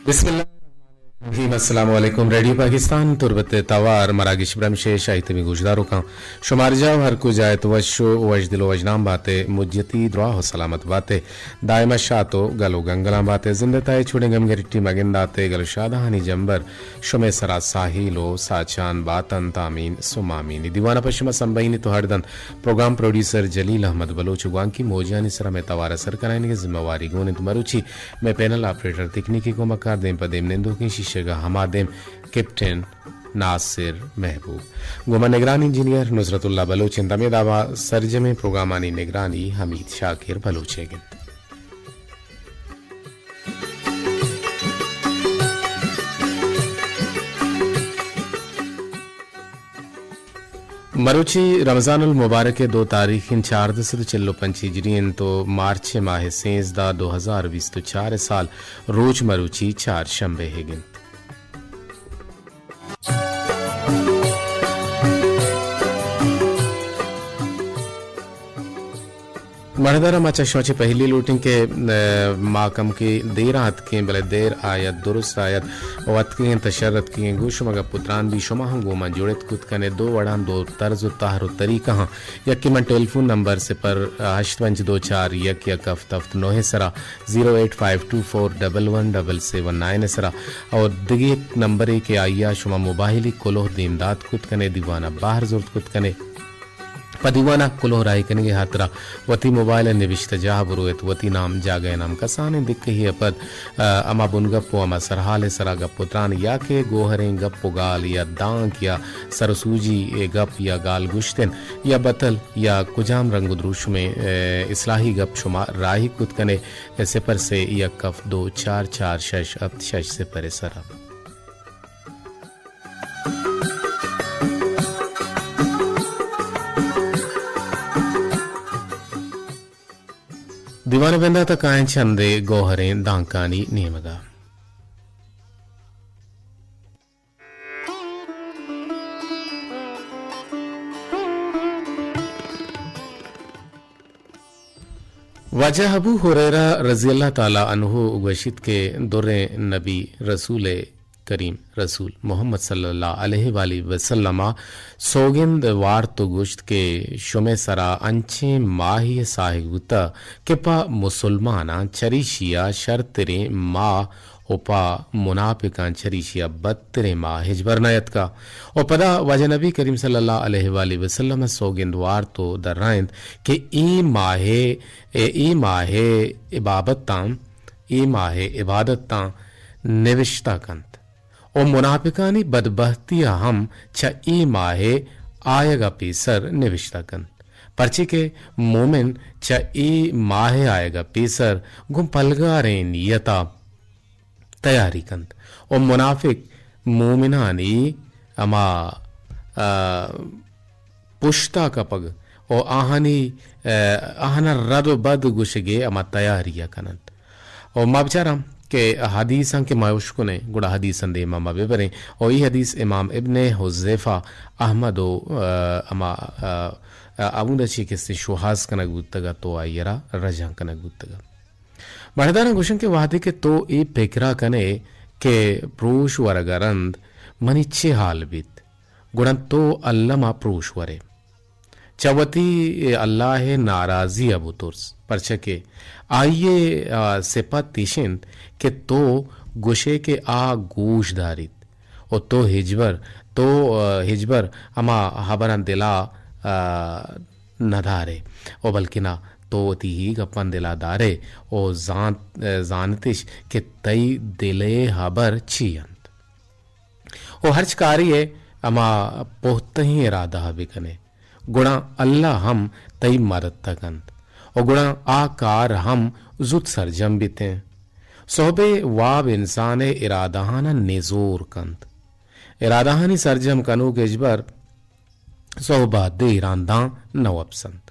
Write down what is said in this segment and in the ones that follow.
بسم اللہ الرحمن الرحیم۔ السلام علیکم۔ ریڈیو پاکستان تربت ءِ توار مراگش برمش ءِ شاہی تمی گوشداروکاں، شمار جاہ ہر کجا ات وش و وش دل و وشنام بات ءِ، مجتی دراہ و سلامت بات ءِ، دائم شات و گل و گنگلاں بات ءِ، زندہ تائے چوڑیں گم گرٹی مگندات ءِ، گل و شادہانی جمبر شمئے سرا ساہیل و ساچان بات انت۔ آمین ثم آمین۔ اے دیوان ءَ پہ شما سمبہینیت و ہڈ دنت پروگرام پروڈیوسر جلیل احمد بلوچ و گوانکی موجانی سرا مئے توار ءِ سر کنائینگ ءِ ذمہ واری گون انت مروچی مئے پینل آپریٹر تکنیکی کمکار دیم پہ دیم نندوکیں شیشگ ءَ ہما دیم کیپٹن ناصر محبوب۔ گوں ما نگران انجینئر نصرت اللہ بلوچ انت۔ ہمے دابا سرجمیں پروگرامانی نگرانی حمید شاکر بلوچ ءِ گنت۔ مروچی رمضان المبارک ءِ دو تاریخ انت، چاردہ سد و چل و پنچ ہجری انت و مارچ ماہ سیزدہ، دو ہزار بیست و چار سال، روچ مروچی چار شنبہ ءِ گنت۔ مڑدار، ما چہ شما چہ پہلی لوٹیں کہ، ء، ما کمکے دیر اتکیں، بلے دیر آیت درست آیت و اتکگیں تہ شر اتکگیں۔ گوں شما گپ و تران بی، شما ہم گوں ما جڑت کت کنے دو وڑاں، دو طرز و تہر و طریقہ ہاں۔ یکے من ٹیلیفون نمبر صفر ہشت پنچ دو چار یک یک ہفت ہفت نو ءِ سرا، زیرو ایٹ فائیو ٹو فور ڈبل ون ڈبل سیون نائن ءِ سرا، اور دگہ یک نمبرے کہ آئیا شما موبائلی کلوہ دیم دات کت کنے، دیوانا بہر زرت کت کنے۔ پہ دیوان ءَ کلوہ راہی کنگ ءِ ہاترا وتی موبائل ءِ نبشتہ جاہ ءَ برویت، وتی نام، جاگہ ءِ نام، کسانیں دکہے ءَ پد، ء، ہما بنگپ و ہما سرحال ءِ سرا گپ و تران یا کہ گوہریں گپ و گال یا دانک یا سر و سوجی ءِ گپ یا گال گوشتن یا بتل یا کجام رنگ و دروشمیں، ء، اصلاحی گپ شما راہی کت کنے، صفر سے یک ہفت دو چار چار شش ہفت شش صفر ءِ سرا۔ دیوان ءِ بندات ءَ کائیں چندے گوہریں دانکانی نیمگ ءَ۔ واجہ ابو ہریرہ رضی اللہ تعالی عنہ گوشیت کہ دریں نبی رسول کریم رسول محمد صلی اللہ علیہ وآلہ وسلم ءَ سوگند وارت و گوشت کہ شمئے سرا انچیں ماہے ساہگ بوتہ کہ پہ مسلماناں چریشی ءَ شرتریں ماہ و پہ منافقاں چریشی ءَ بدتریں ماہ ہچبر نہ اتکہ۔ و پدا واجہ نبی کریم صلی اللہ علیہ وآلہ وسلم ءَ سوگند وارت و درائینت کہ اے ماہ ءِ، اے ماہ ءِ عبادتاں، اے ماہ ءِ عبادتاں نوشتہ کنت۔ و منافقانی بدبہتی ءَ ہم چہ اے ماہ ءِ آیگ ءَ پیسر نوشتہ کنت، پرچے کہ مومن چہ اے ماہ ءِ آیگ ءَ پیسر گوں پلگاریں نیت ءَ تیاری کنت و منافق مومنانی ہما، آ، پشتا کپگ و آہانی، آ، آہانا رد و بد گوشگے ہما تیاری ءَ کننت۔ و ما بچاراں کہ حدیثاں کہ ما اشکنیں، گڑا حدیثاں دیما ما ببریں۔ و ای حدیث امام ابن حذیفہ احمد و، آ، ہما، آ، آ، اودا چی کسے شوہاز کنگ بوتگ ات و آئی را رجانک کنگ بوتگ ات۔ مڑداراں گوشن کہ وہدے کہ تو اے پکرا کنے کہ پروش ورگا رند منی چے حال بیت؟ گڑا تو الما پروش ورے۔ چہ وتی اللہ ءِ ناراضی ءَ بترس، پرچا کہ آئی ءِ، آ، سپت ایش انت کہ تو گوشے کہ آ گوش داریت و تو ہچبر، تو، آ، ہچبر ہما ہبراں دلا، آ، نہ دارے و بلکنا تو وتی ہی گپاں دلا دارے و زانت، آ، زانتش کہ تئی دل ءِ ہبر چی انت۔ و ہرچ کارے ءَ ہما پہتہیں ارادہ ءَ بکنے، گڑا اللہ ہم تئی مدت ءَ کنت و گڑا آ کار ہم زوت سرجم بیتیں۔ سہب ءِ واب انسان ءِ ارادہاں نزور کنت۔ ارادہانی سرجم کنوک ہچبر سہب ءَ دیراں داں نہ وپسنت۔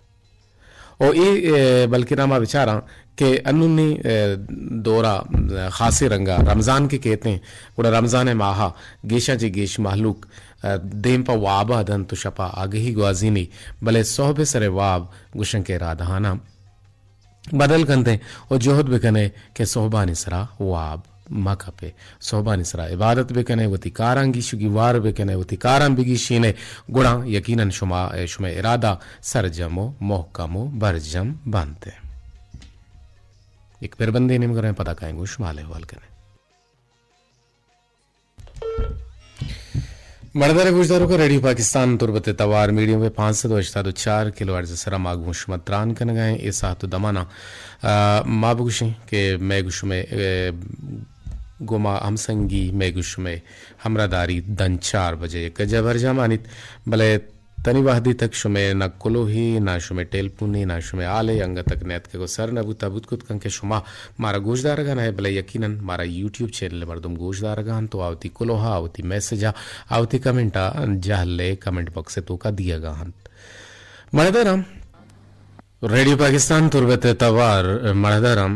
و اے، اے، بلکنا ما بچاراں کہ انونی، اے، دورا، اے، خاصیں رنگا رمضان کہ کیتیں، گڑا رمضان ءِ ماہا گیشاں چہ گیش مہلوک، اے، دیم پہ وابا دنت و شپا آگہی گوازینی، بلے سہب ءِ سر ءِ واب گوشن کہ ارادہانا بدل کنتیں و جہد بکنے کہ سہبانی سرا واب مہ کپے۔ سہبانی سرا عبادت بکنے، وتی کاراں گیش و گیوار بکنے، وتی کاراں بگیشینے، گڑا یقیناً شما، شمئے ارادہ سرجم و محکم و برجم بنت۔ یک پربندے نیمگا رئیں، پدا کائیں گوں شما حال احوال کنیں۔ مڑدار گوشداروکاں، ریڈیو پاکستان تربت ءِ توار میڈیم ویو پانچ سد و ہشتاد و چار کلو ہرٹز ءِ سرا ما گوں شما تران کنگا ایں۔ اے ساعت و دمانا، آ، ما بگوشیں کہ مئے گوں شمئے، اے، گوما ہمسنگی، مئے گوں شمئے ہمراہداری دن چار بجے یک گجا برجاہ مانیت، بلے تنی وہدی تک شمئے نہ کلوہے، نہ شمئے ٹیلیفونے، نہ شمئے ہالے انگت تک نیاتکگ و سر نہ بوتا۔ بوت کت کنت کہ شما مارا گوشدارگا نہ ئے، بلے یقیناً مارا یوٹیوب چینل ءِ مردم گوشدارگا انت و آ وتی کلوہا، آ وتی میسجا، آ وتی کمنٹا جہل ءِ کمنٹ باکس ءِ توکا دیگا انت۔ مڑداراں، ریڈیو پاکستان تربت ءِ توار، مڑداراں،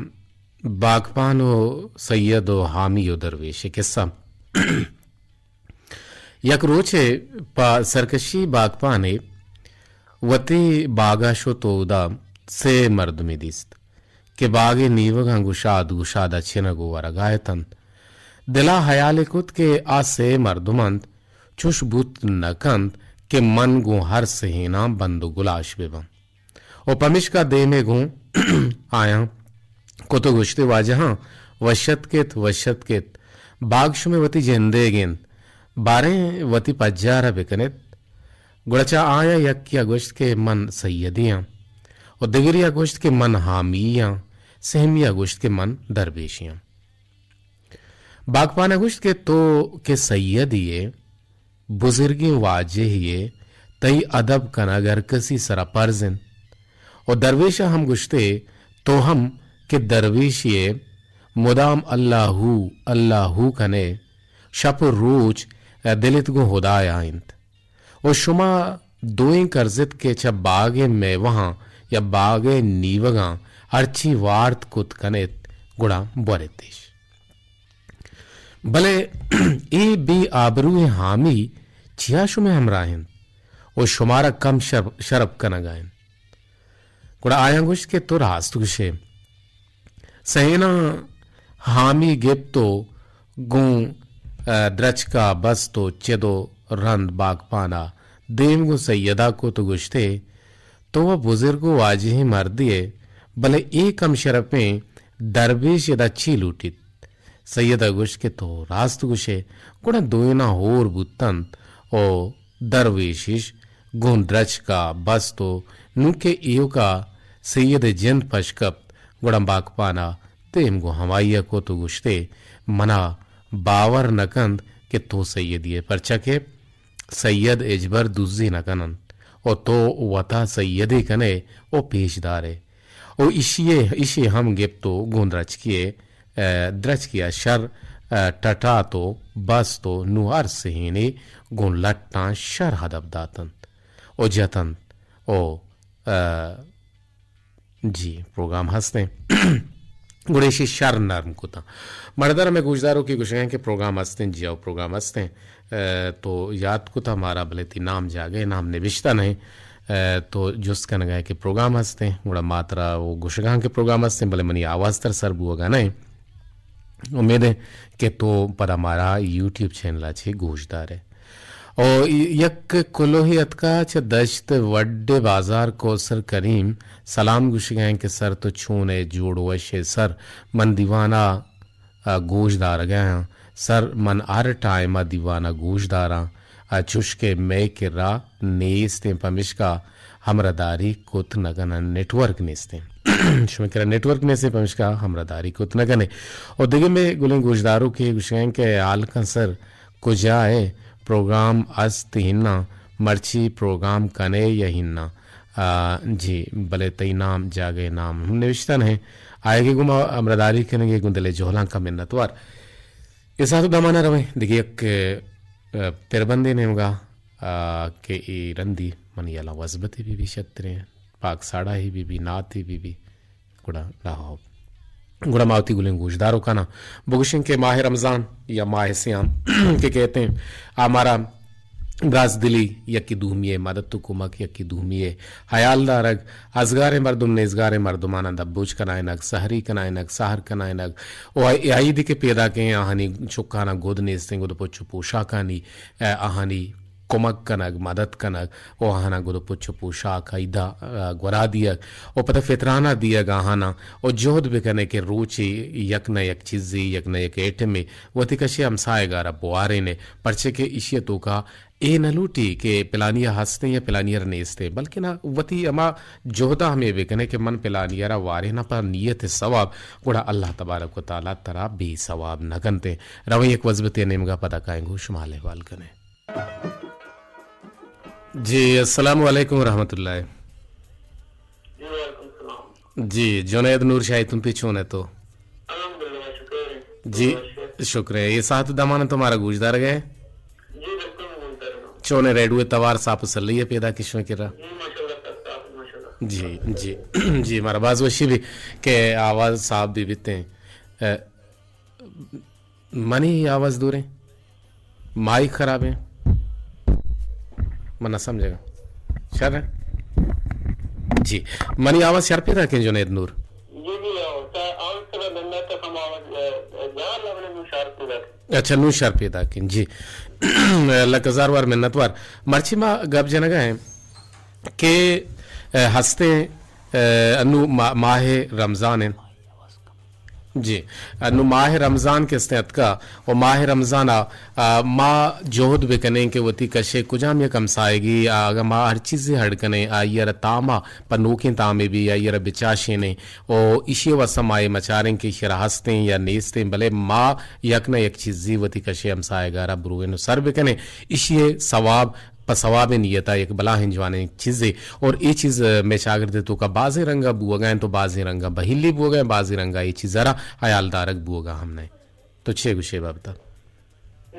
باگپان و سید و حامی و درویش ءِ قصہ۔ یک روچے پہ سرکشی باگپانے وتی باگا شت و اودا سے مردمے دیست کہ باگے نیوگاں گشاد گشادا چنگ و ورگا اتنت۔ دلا ہیالے کت کہ آ سے مردم انت، چش بوت نہ کنت کہ من گوں ہر سہیناں بند و گلاش بباں۔ و پمشکا دیمے گوں آیاں کت و گوشتی، واجہاں، وش اتکیت، وش اتکیت۔ باگ شمے وتی جندیگ انت، باریں وتی پجارا بکنیت۔ گڑا چہ آیاں یکیا گوشت کہ من سیدے آں و دگریا گوشت کہ من حامی آں، سہمیا گوشت کہ من درویشے آں۔ باگپانا گوشت کہ تو کہ سیدے ئے، بزرگیں واجہے ئے، تئی ادب کنگ ہر کسی سرا پرز انت۔ و درویشا ہم گوشتے، تو ہم کہ درویشے ئے، مدام اللہ ہو، اللہ ہو کنے، شپ و روچ دلت گوں ہدایا انت۔ و شما دوئیں کرزت کہ چہ باگ ءِ میوہاں یا باگ ءِ نیوگاں ہرچی وارت کت کنیت، گڑا بوریت ایش۔ بلے اے بے آبروئیں حامی چیا شمئے ہمراہ انت و شمارا کم شر-، شرپ کنگا انت؟ گڑا آیاں گوشت کہ تو راست گوشے۔ سہیناں حامی گپت و گوں، ء، درچکا بست و چد و رند باگپانا دیم گوں سیدا کت و گوشتے، تو و بزرگ و واجہیں مردے ئے، بلے اے کم شرپیں درویش ادا چی لوٹیت؟ سیدا گوشت کہ تو راست گوشے۔ گڑا دوئیناں ہور بوتنت و درویشش گوں درچکا بست و نوں کہ ایوکا سید ءِ جند پش کپت، گڑا باگپانا دیم گوں ہمائیا کت و گوشتے، منا باور نہ کنت کہ تو سیدے ئے، پرچا کہ سید ہچبر دزی نہ کننت و تو وتا سیدے کنے و پیش دارے۔ و ایشی ء، ایشی ء ہم گپت و گوں درچکی ء، ء، درچکی ء شر، ء، ٹٹات و بست و نوں ہر سہینے گوں لٹاں شر ہدپ داتنت و جتنت و، ء، جی، پروگرام ہستیں۔ گڑا ایشی شر نرم کتاں۔ مڑدار ہمے گوشداروکے گوشگیں کہ پروگرام ہستیں، جی او پروگرام ہستیں۔ ء، تو یات کتا مارا، بلے تی نام جاگہ نام نبشتہ نہیں۔ ء، تو جست کنگا ہے کہ پروگرام ہستیں، گڑا ما ترا وہ گوشگاں کہ پروگرام ہستیں، بلے منی آواز تر سر بوگا نہیں۔ امید ہے کہ تو پدا مارا یوٹیوب چینل چے گوش دارے۔ او یک کلوہی اتکا چہ دشت وڈ بازار کوثر کریم سلام گوشگا ہیں کہ سر تو چون ہے، جوڑ وش ہے سر، من دیوانا ء گوش دارگ ء آں۔ سر، من ہر ٹائم ء دیوان ء گوش داراں، ء چوش کہ مئے کرا نیست ایں، پمیشکا ہمراہداری کت نہ کناں، نیٹ ورک نیست ایں۔ شمئے کرا نیٹ ورک نیست ایں، پمیشکا ہمراہداری کت نہ کنے۔ و دگہ مئے گلیں گوشداروکے گوشگ ء انت کہ ہال کن سر، کجا ئے؟ پروگرام است ہناں، مرچی پروگرام کنے یا ہناں؟ آ، جی، بلے تئی نام، جاگہ نام ہم نوشتہ نہ۔ آئیگے گوں ما ہمراہداری کنگے گوں دلے جہلانکا منتوار۔ اے ساعت و دمانا رویں دگہ یک، آ، پربندے نیمگا، آ، کہ اے رندی منی یلا وزبتے بی بی شتریں، پاک ساڑاہی بی بی، ناتی بی بی۔ گڑا لاہور۔ گڑا ما وتی گلیں گوشداروکانا بگوشیں کہ ماہ رمضان یا ماہ صیام کہ کہتے ہیں، آ مارا براز دلی، یکی دومی ء مدد و کمک، یکی دومی ء ہیال دارگ، ازگاریں مردم نیزگاریں مردماناں دبوچ کنائینگ، سحری کنائینگ، سحر کنائینگ، و آئی، آئی دی کہ پیداکیں آہانی چکاناں گد نیستیں، گد پچ و پوشاکانی، ء، آہانی کمک کنگ، مدد کنگ و آہاناں گد و پچ و پوشاک، عیدہ، ء، گورا دیگ و پدا فطرانہ دیگ آہاناں و جہد بکنے کہ روچے یک نہ یک چیزے، یک نہ یک ایٹمے وتی کشے ہمسایگارا بوارینے، پرچے کہ ایشی توکا اے نہ لوٹی کہ پلانی ء ہستیں یا پلانی ء را نیستیں، بلکن آ وتی ہما جہد ء ہمے بہ کنے کہ من پلانی ء را واریناں پہ نیت ء ثواب، گڑا اللہ تبارک و تعالی ترا بے ثواب نہ کنتیں۔ رویں یک وزبتے ء نیمگا، پدا کائیں گوں شما حال احوال کنیں۔ جی، السلام علیکم ورحمۃ اللہ۔ جی، وعلیکم السلام۔ جی، جنید نور شاہی تمپی چون ئے تو؟ الحمدللہ، شکر ہے۔ جی، شکر ہے۔ اے ساعت دمان تو مارا گوش دارگ ئے؟ جی، بالکل گوش دارگ۔ چون ئے، ریڈیو توار صاف و سلی ئے پیدا کشوں کرا؟ جی، ماشاءاللہ، سب صاف، ماشاءاللہ۔ جی، جی، جی، مارا باز وشی بی کہ آواز صاف بی بیتیں۔ اے، منی آواز دوریں؟ مائیک خرابیں؟ من نہ سمجھگا۔ شر ہے؟ جی، منی آواز شر پیداکیں جنید نور؟ جی، جی، آواز، آواز تھوڑا گندا تک ہم آواز، اے، اے، جہاں لبنے نو شر پیداکیں۔ اچھا، نو شر پیداکیں، جی۔ لک ہزار وار منت وار۔ مرچی ما گپ جنگا ہیں کہ، اے، ہستیں، اے، انو ما-، ماہ رمضان ہیں۔ جی، انو ماہ رمضان کہ استیں اتکا و ماہ رمضان ء، آ، ما جہد بکنیں کہ وتی کشے کجام یک ہمسائگی ء اگاں ما ہر چیزے ہڈ کنیں، آئی ء را تام ء پہ نوکیں تامے بی، آئی ء را بچاشینیں و ایشی ء واسطہ ما اے مچاریں کہ ایشی ء را ہستیں یا نیستیں، بلے ما یک نہ یک چیزے وتی کشے ہمسائگ ء را بروین و سر بکنیں، ایشی ء ثواب پہ ثوابیں نیت ء یک بلاہیں جوانیں چیزے۔ اور اے چیز، ء، مئے چاگرد ء توکا بازیں رنگ ء بوگا انت و بازیں رنگ ء بہیلی بوگا انت، بازیں رنگ ء اے چیز ء را ہیال دارگ بوگا ہم نہ انت۔ تو چے گوشے بابت ء؟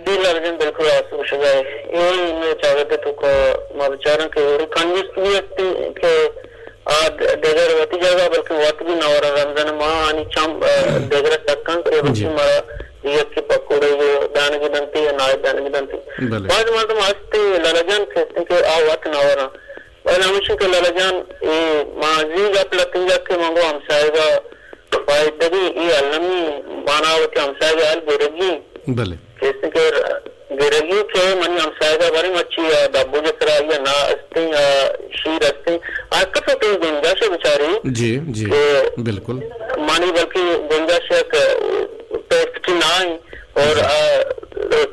جی لال جان، بالکل راست گوشگا ئے۔ اے مئے چاگرد ء توکا ما بچاراں کہ اوری کنجوس بھی ہستی کہ آ د-، دگر وتی جاگہ، بلکن وت بھی نہ ورن۔ رمضان ماہ آنی چم، ء، دگر تکن کہ جی۔ بلکن مارا یکی پکوڑے دانگی دنتی یا نائب دانگی دنتی۔ بلے۔ بعض مردم ہستی لالا جان کہ ہستی کہ آ وت نہ ورن۔ بلے ہمیشی کہ لالا جان، اے ما زی گپ لتنجا کہ منگو ہمسائگا فائدگی، اے المی مانا وتی ہمسائگا حال گرگی۔ بلے۔ کسی کہ گرگی کہ منی ہمسایگا بارے مچی یا دبوج سرا یا نا استیں یا شیر استیں، آ کسو تئی گنجائش بچاری جی، جی، کہ بالکل۔ منی بلکہ گنجائش یک پیسٹی نہ ایں اور جی۔ آ،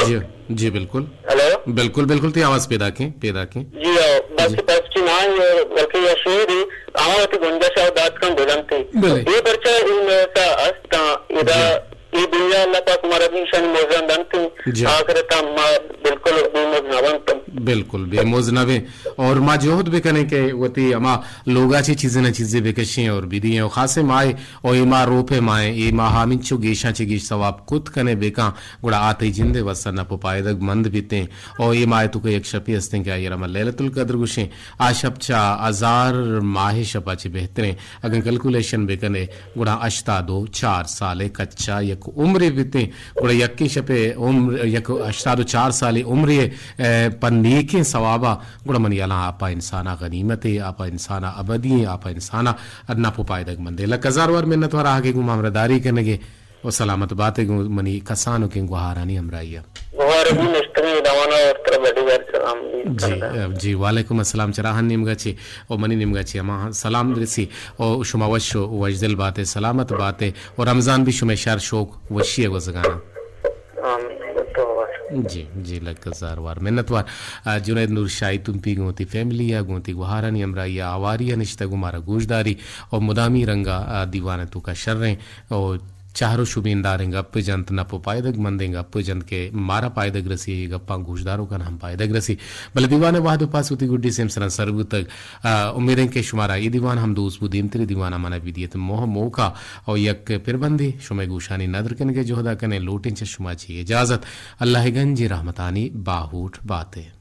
جی، جی، بالکل۔ ہیلو؟ بالکل، بالکل، تئی آواز پیدا کیں، پیدا کیں۔ جی، آ، بلکہ جی۔ پیسٹی نہ ایں اور بلکہ یا شیر ہی، آ وتی گنجائش آ دات کن بلنتی۔ بلے۔ یہ پرچہ ان میں سا استاں، ادا جی۔ اے دنیا اللہ پاک مارا بھی ایشانی مزن دنت، جی۔ آخرت ہم ما بالکل بے مز نہ بنتم۔ بالکل بے مز نہ بیں۔ اور ما جہد بکنیں کہ وتی ہما لوگا چی چیزیں نہ چیزیں بکشیں اور بدییں۔ اور خاصیں ماہ، اور اے ماہ روپے ماہ، اے ماہ ہمینچو گیشاں چہ گیش ثواب کت کنے بکاں، گڑا آ تئی جندے واسطہ نپ و پائدگ مند بیتیں۔ اور اے ماہ تو کہ یک شپی ہستیں کہ آئی را ما لیلۃ القدر گوشیں۔ آ شپ چا ہزار ماہ شپا چہ بہتریں۔ اگن کیلکولیشن بکنے، گڑا ہشتاد و چار سالے کچا یک عمرے بیتیں، گڑا یکیں شپے عمر، یک ہشتاد و چار سالے عمرے، اے، پہ نیکیں ثوابا، گڑا منی ہیالاں آپا انسانا غنیمتے، آپا انسانا ابدی، آپا انسانا نپ و پائدگ مندے۔ لک ہزار وار منت وار آہگے گوں ہمراہ داری کنگے و سلامت باتے گوں منی کسانکیں گوہارانی ہمراہیا۔ گوہار بھی نشتگیں دوانا اور ترا بڑی بار سلام بھی جی، کرتا۔ جی، وعلیکم السلام چراہان نیمگا چے۔ و منی نیمگا چہ ہما سلام رسی و شما وش و وشدل باتے، سلامت باتے و رمضان بھی شمئے شر شوق وشی ء گوزگانا۔ آمین۔ تو وش۔ جی، جی، لک ہزار وار منت وار۔ آ، جنید نور شاہی تمپی گوں وتی فیملی ء گوں وتی گوہارانی ہمراہی ء آواری ء نشتگ و مارا گوشداری و مدامی رنگا، آ، دیوان ء توکا شریں و چہر و شبینداریں گپ جنت، نپ و پائدگ مندیں گپ جنت کہ مارا پائدگ رسی، اے گپاں گوشداروکان ہم پائدگ رسی۔ بلے دیوان ء وہد و پاس وتی گڈی سیم سرا سر بوتگ۔ آ، امیدیں کہ شمارا اے دیوان ہم دوست بو، دیمتری دیوان ء منا بدیت موہ موقع و یک پربندے شمئے گوشانی ندر کنگے جہدا کنیں۔ لوٹیں چہ شما چی اجازت۔ اللہ گنجی رحمتانی باہوٹ باتے۔